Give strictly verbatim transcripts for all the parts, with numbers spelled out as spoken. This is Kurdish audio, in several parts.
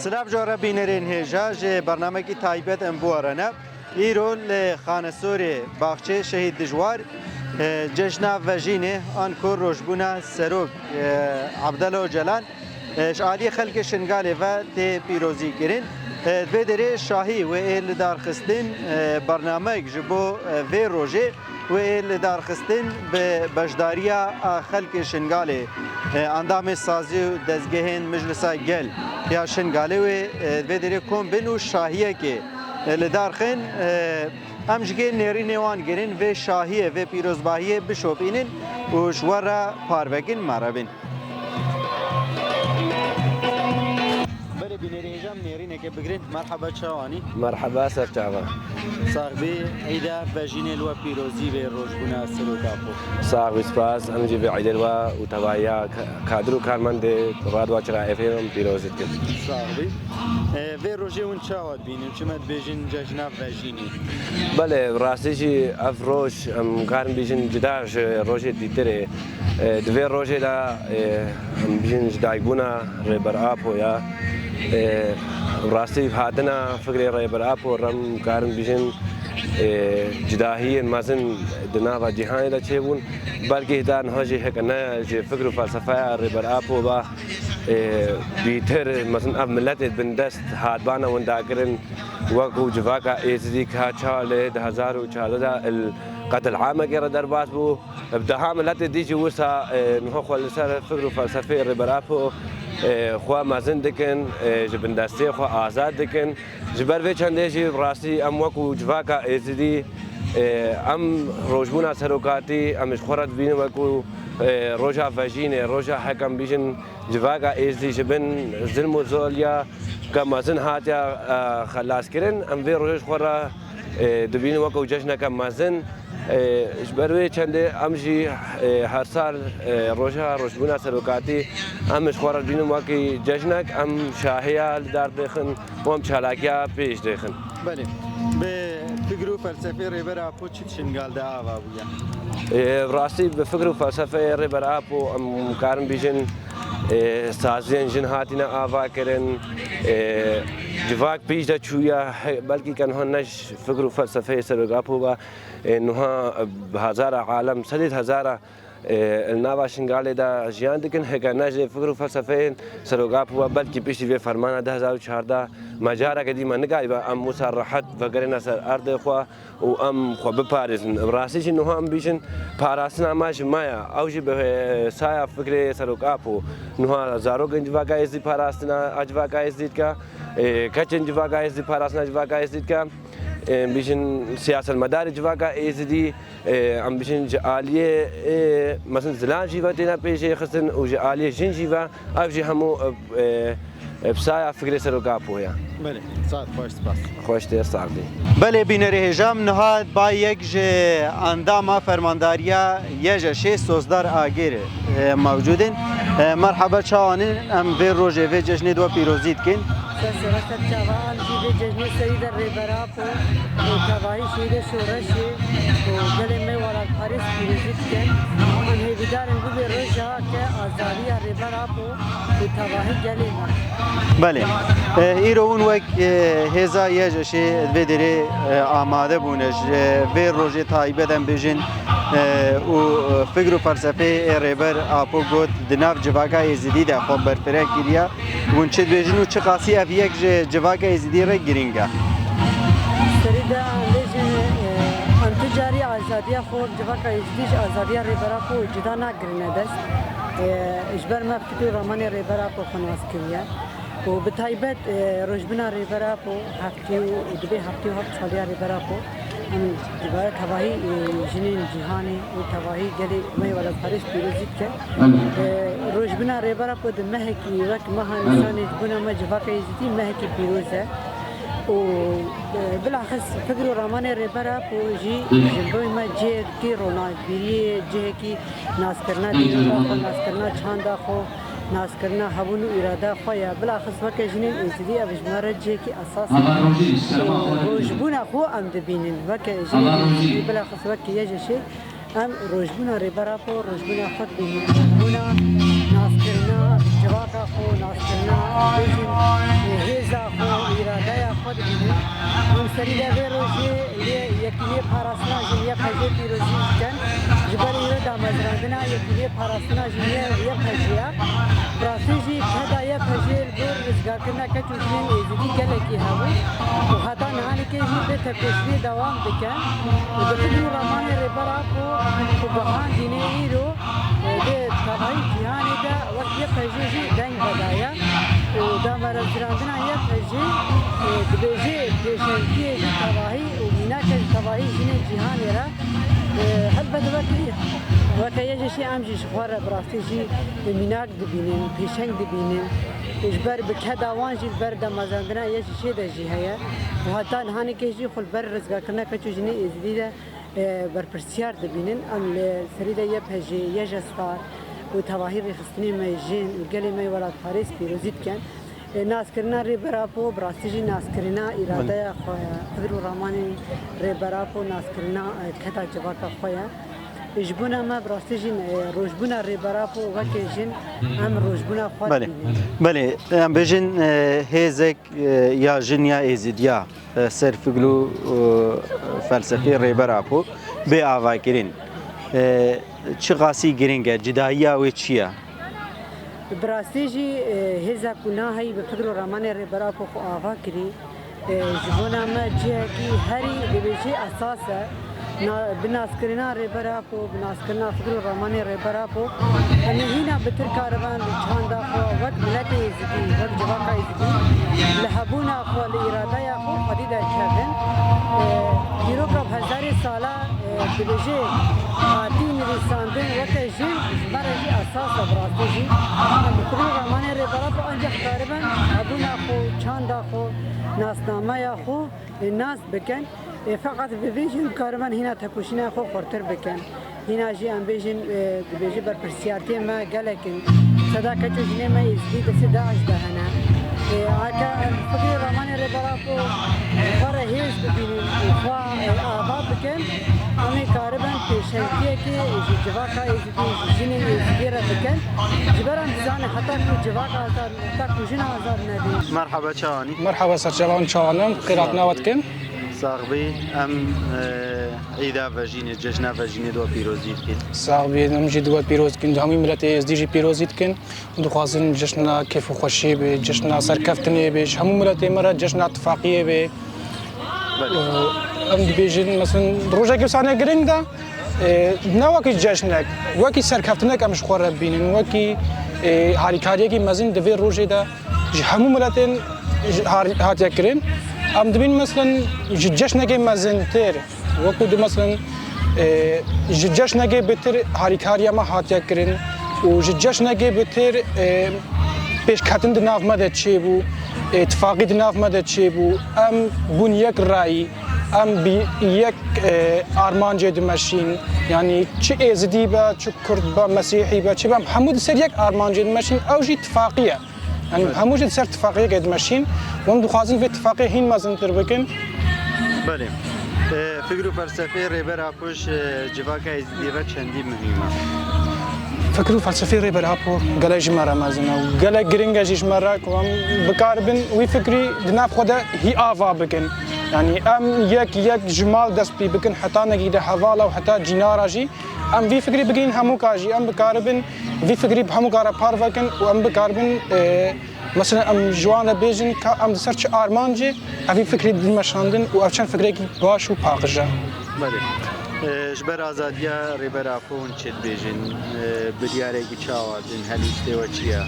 Silav ji we re bînerên hêja, ji bernamekî taybet em bi we re ne. Îro li Xanesorê Baxçê Şehîd Dijwar, e, cejna vejînê an ku rojbûna serok, e, Abdullah Ocalan, e, ji aliyê xelkê Şingalê ve tê pîrozî kirin. E, di vê derê şahî wê ê lidarxistin, e, bernameyek ji bo, e, vê rojê wê ê lidarxistin bi beşdariya, e, xelkê Şingalê, e, endamê sazî û dezgehên Meclisa Gel ya Şingalê wê, e, vê derê kom bin û şahiyekê, e, li dar xin, e, em ji gê nêrînê wan girin vê şahiyê, vê pîrozbahiyê bişopînin û ji we re parvekin me re bin. Belê bînerê hêja em nêrîneke bigirin. Merheba, çawanî? Merheba, ser çava. Sax bî, îda vejînê li we pîrozî bê, rojbûna Serok Apo. Sax bî, spas. Em jî vê îdê li we û tevahiya ka-, kadir û karmendê Radyo Çira F M pîrozî dikin. Sax bî. E, vê rojê hûn çawa dibînin? Çima dibêjin cejna vejînê? Belê, rastî jî ev roj, em karin bêjin, cida ji rojê dîtirê. E, di vê rojê de, e, em bêjin ji dayikbûna Rêber Apo ya. E, rastî hatina fikrê Rêber Apo re em karin bêjin, e, cidahiyên mezin di nava cîhanê de çêbûn. Belkî heta niha jî heke ne ji fikr û felsefeya Rêber Apo ve, e, bîtir mezin ev miletê bindest hatbana windakirin, wekû civaka Êzidî ka ça li du hezar û çardeh de il qetil amekê re derbas bû. Bi deha miletê dî jî wisa, e, niha xwe li ser fikr û felsefeyê Rêber Apo, e, xwe mezin dikin, e, ji bindestiyê xwe azad dikin. Ji ber vê çendê jî bi rastî em wekû civaka Êzidî, e, em rojbûna serokatî em ji xwe re dibînin wekû, e, roja vejînê, roja heke em bîjin civaka Êzidî ji bin zilm û zoliya ke mezin hatiya, e, xelas kirin. Em vê rojê ji xwe re, e, dibînin wekû cejneke mezin. E, ji ber wê çendê em jî, e, her sal, e, roja rojbûna serokatî em ji xwe re dibînin wekî cejnek, em şahiya li dar dixin û em çalakiya pêş dixin. Belê. Bi fikr û felsefê Rêber Apo çi di Şingal de ava bûye? E, rastî bi fikr û felsefeyê Rêber Apo em karin bêjin, e, saziyên jin hatine ava kirin, e, civak pêş de çûye, he, belkî ke niha ne ji fikr û felsefeyê Serok Apo be, e, niha bi hezara alem, sedê hezara, e, li nava Şingalê de jiyan dikin, heke ne jê fikr û felsefeyên Serok Apo be, belkî piştî vê fermana du hezar û çardeh me careke dî me nikaribe em wisa rehet vegerîne ser erdê xwe û em xwe biparêzin. Bi rastî jî niha em bêjin parastina me ji me ye. Ew jî bi, e, saya fikrê Serok Apo. Niha zarokên civaka Êzidî parastina a civaka Êzidî dike, e, keçên civaka Êzidî parastina civaka Êzidî dike. Em bêjin siyasetmedarê civaka Êzidî, e, em bêjin ji aliyê, e, mezin zilam jî ve têne pêşê xistin û ji aliyê jin jî ve ev jî hemû, e, e, bi saya fikrê Serok Apo ye. Belê, saet xweş, spas. Xweş tê, sax bî. Belê bînerê hêja, em niha ba yek ji endama fermandariya YJŞê Sozdar Agêr, e, mewcûd in. E, merheba, çawan in? Em vê rojê, vê cejnê di we pîrozî dikin. Ser sera ser çava, em jî vê cejnê serî de Rêber Apo û tevahî şehîdê şoreşê û gelê me welatparêz pîrozî dikin. Em hêvîdar in bibe roja ke azadiya Rêber Apo û tevahî gelê me. Belê. E, îro hûn wek, e, hêza YJŞê vê derê, e, amade bûne ji vê rojê taybet em bêjin, e, û, e, fikr û felsefeyê Rêber Apo got di nav civaka Êzidî de xwe berfireh kiriye. Hûn çi dibêjin û çiqasî ev yek ji civaka Êzidî re girîng e? Serî de em bêjin, e, em tu carî azadiya xwe, civaka Êzidî ji azadiya Rêber Apo cuda nakirine dest. E, ji ber me fikr û ramanê Rêber Apo xwe nas kiriye. Û bi taybet, e, rojbûna Rêber Apo, heftê û, û dibê heftê û heft saliya Rêber Apo, em ji bo tevahî, e, jinên cîhanê û tevahî gelê me yê welatparêz pîrozî dike. E, rojbûna Rêber Apo di mehekî wek meha Nîsanê ji bona me civaka Êzidî mehekî pîroz e. Û, e, bilaxis fikr û ramanê Rêber Apo jî ji bo me cihekî ronahbîriyê, cihekî naskirina dîroka xwe, naskirina çanda xwe, naskirina hebûn û îrada xwe ye. Bilaxis weke jinên Êzidî ev ji me re cihekî esas e. Rojbûna xwe em dibînin. Weke jinên Êzidî, bilaxis weke YJŞê, em rojbûna Rêber Apo, rojbûna xwe dibînin. Rojbûna naskirina civaka xwe, naskirina, bêjin, e, hêz Serî de vê rojê lê Yekînê parastina jin Y P J pîrozî dikin. Ji ber îro damezrandina Yekînê parastina jin Y P J ye. Bi rastî jî keda Y P J li gor rizgarkirina keç û jinên Êzidî gelekî hebû û heta nihanekê jî vê tekoşînê dewam dike. Û di fikr û ramanê Rêber Apo ku bihandîne îro, e, di tevahî cîhanê de wek Y P J jî deng vedaye. Û damezrandina Y P J, e, dibêje pêşengtiyê ji tevahî û mînake ji tevahî jinên cîhanê re. E, helbet wekî, weke Y J Ş em jî ji xwe re bi rastî jî mînak dibînin, pêşeng dibînin. Ji ber bi keda wan jî li ber damezrandina Y J Ş de jî heye. Û heta nihanekê jî xwe li ber rizgarkirina keç û jinê Êzidî de, e, berpirsiyar dibînin. Em li serî de Y P J, Y J Star û tevahî rêxistinê me jin û gelê me yê welatparêz pîrozî dikin. E, naskirina Rêber Apo bi rastî jî naskirina îradeya xwe ye. Fikr û ramanên Rêber Apo naskirina, e, keda civaka xwe ye. Ji bona me bi rastî jî, e, rojbûna Rêber Apo weke jin em rojbûna xwe Belê. dibînin. Belê, em bêjin, e, hêzek, e, ya jin ya Êzidiya, e, ser fikr û, e, felsefê Rêber Apo bê avakirin. E, çiqasî giring e, cidayiya wê çi ye? Bi rastî jî, e, hêza ku naheyî bi fikr û ramanê Rêber Apo xwe ava kirî, e, ji bona me cihekî herî dibêjî esas e. Na-, bi naskirina Rêber Apo, bi naskirina fikr û ramanê Rêber Apo, em ê hîna bitir kariban li çanda xwe wek miletê Êzidî, wek civaka Êzidî, li hebûna xwe, li îradeya xwe xwedî derkevin. E, dîroka bi hezarê sala, e, dibêje hatî nivîsandin weke jin, ji me re jî esas e bi rastî jî. Em bi fikr û ramanê Rêber Apo ancî karibin hebûna xwe, çanda xwe, nasnameya xwe, e, nas bikin. E, feqet bi vê jî em karibin hîna tekoşîna xwe xurtir bikin. Hîna jî em bêjin, e, dibêje berpirsiyartiyê me gelek in. Seda keç û jinê me Êzidî destê DAIŞ de hene. E, heke em fikrê ramanê Rêber Apo xwe re hêz bibînin û xwe, e, ava bikin, em ê karibin pêşengtiyekê ji civaka Êzidî, ji jinên Êzidî re bikin. Ji ber em dizanin heta ku civak azad, heta ku jin azad nebî. Merhaba, çawanî? Merhaba, serçavan çawanim, xêrat nawe dikin. Sax bî, em, e, îda vejînê, cejna vejînê di we pîrozî dikin. Sax bî, em jî di we pîroz dikin, di hemî miletê Êzdî jî pîrozî dikin. Dixwazin cejna kêf û xweşiyê be, cejna serkeftinê be, ji hemû miletê me re cejna tifaqiyê be. Belê. Em dibêjin, mesela, rojekî wisa ne giring de, e, ne wekî cejnek, wekî serkeftinek em ji xwe re bibînin, wekî, e, harîkariyekî mezin di vê rojê de ji hemû miletên ji har-, hatiye kirin. Em dibînin, mesela, ji cejnekê mezintir, wekî di, mesela, e, ji cejnekê bitir harîkariya me hatiye kirin û ji cejnekê bitir, e, pêşketin di nav me de çêbû, e, tifaqî di nav me de çêbû. Em bûn yek rayî, em bi yek, e, armancê dimeşîn. Yanî çi Êzidî be, çi Kurd be, Mesîhî be, çi be, em hemû di ser yek armancê dimeşîn. Ew jî tifaqî ye. Yanî hemû jî di ser tifaqiyekê dimeşîn. Em dixwazin vê tifaqê hîn mezintir bikin. Belê. E, fikr û felsefeyê Rêber Apo ji civaka Êzidî re çendî muhîm e? Fikr û felsefeyê Rêber Apo gelek ji me re mezin e û gelek giring e jî ji me re ku em bikaribin wî fikrî di nav xwe de hî ava bikin. Yanî em yek yek ji mal dest pê bikin heta negî de hevala û heta cînara jî em vî fikrî bigihîn hemûka jî. Em bikaribin vî fikrî bi hemûka re parve kin û em bikaribin, e, mesela em ji wan re bêjin ka em di ser çi armancê ev vî fikrî dimeşandin û ev çend fikrekî baş û paqij e. Belê. E, ji ber azadiya Rêber Apo hûn çi dibêjin? E, biryarê çawa din, helwîstê we çi ye?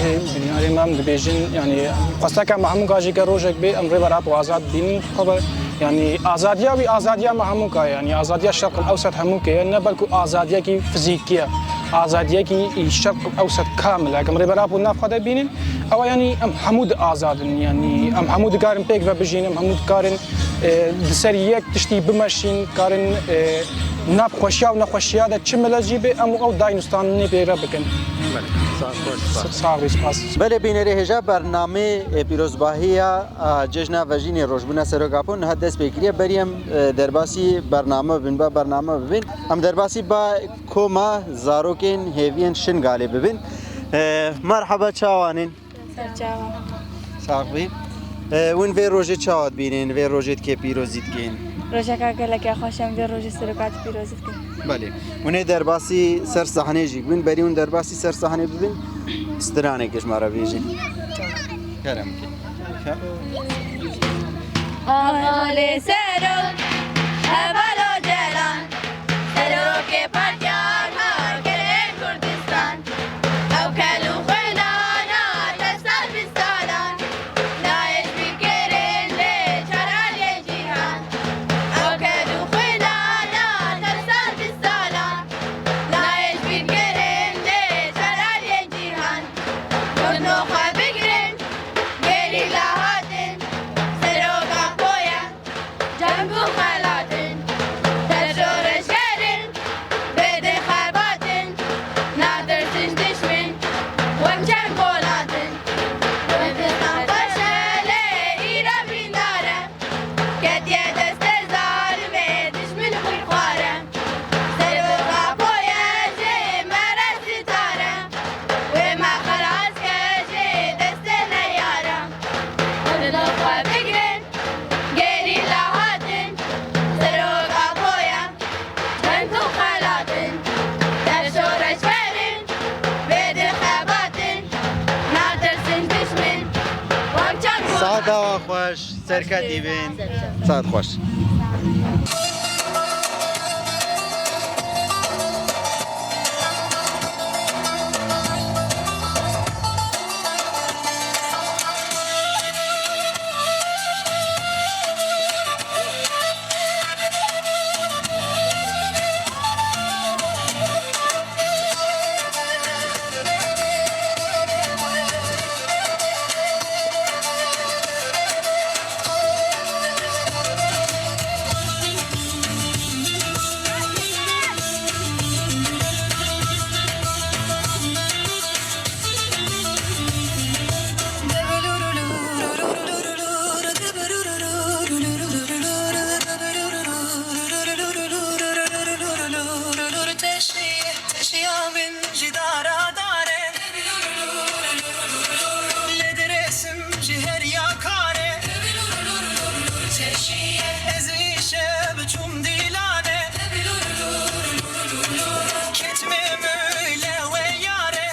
Ê, biryarê me em dibêjin, yanî, xwesteke me hemûka jî ke rojek bê, em Rêber Apo azad bibînin, xwe be, yanî, azadiya wî, azadiya me hemûka ye, yanî, azadiya Şerq el Ewset hemûkê ye, ne belkû azadiyekî fizîkî ye, azadiyekî Şerq el Ewset kamil e. Em Rêber Apo nav xwe de bînin, ew, yanî, em hemû di azad in, yanî, em hemû dikarin pêk ve bijîn, em hemû dikarin e, di ser yek tiştî bimeşîn, karin, e, nav xweşiya û nexweşiya de çi milet jî bê, em û ew dayîn û standinê pê re bikin. Belê, sax, xweş, spas. Sax bî, spas. Belê, bînerê hêja bernamê, e, pîrozbahiya, a, Cejna Vejînê Rojbûna Serok Apo niha dest pê kiriye. Berî em, e, derbasî bername bibin, ba bername bibin. Em derbasî ba koma zarokên hêviyên Şingalê bibin. E, merheba, çawanên? Serçawa. Sax bî. E, hûn vê rojê çawa dibînin? Vê rojê dikê pîrozî dikin? Rojeka gelekî xweş e, em vê rojê seroka dipîrozî dikin. Belê. Hûn ê derbasî ser sahnê jî bûn. Berî hûn derbasî ser sahnê bibin, stranekê ji me re bêjin. Kerem ke. Hevalê Serok, Heval Ocalan, Serokê Partiya Karkerên Kurdistan. Ew kel û xwênana te sal bîst salan, nayê ji bîr kirin lê çar aliyê cîhan. Ew kel û xwênana te sal bîst salan, nayê ji bîr kirin lê çar aliyê cîhan. Kurdo xwe bigirin, gerîla hatin, Serok Apo ye. Ceng û xelat in, tev şoreşger in, bêdê xebat in, natirsin ji dişmin, wek çend polat in. Kurdistan xweş e lê îro bîndar e, ketiye destê zalimê, dişmin xwînxwar e. Serok Apo ye ji me re sitar e, wê me xelas ke ji destê neyar e. Kurdo xwe bigirin, gerîla hatin, Serok Apo ye. Ceng û xelat in, tev şoreşger in, bêdil xebat in, natirsin ji dişmin, wek çend Saeta we xweş, serketî bin. Saet xweş. Teşiya min ji dara dare, lê diresim ji her ya kare. Ez îşev çûm dîlane, ketime mile we yare.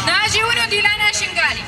Nacî wiro dîlana Şingalî.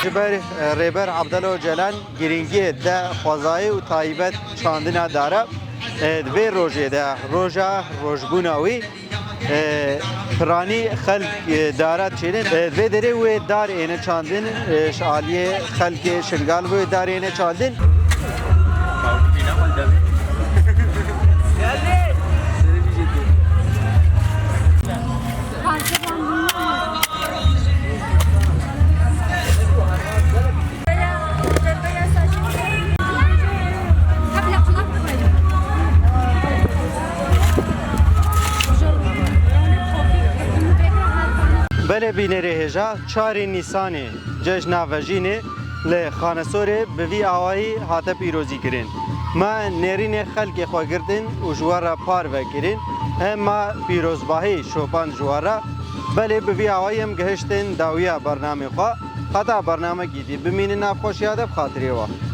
Ji ber, e, Rêber Abdullah Ocalan girîngiyê de xwezayê û taybet çandina dara, e, di vê rojê de, roja rojbûna wî, e, piranî xelk, e, dara çênin. E, vê derê wê dar êne çandin, e, ji aliyê xelkê Şingal wê dar êne çandin. Belê bînerê hêja, çarê Nîsanê cejna vejînê li Xanesorê bi vî awayî hate pîrozî kirin. Me nêrînê xelkê xwe girtin û ji we re parve kirin. Em me pîrozbahî şopand ji we re. Belê bi vî awayî em gihiştin dawiya bernamê xwe. Heta bernamekî dî bimînin nav xweşiya de bi xatirê we.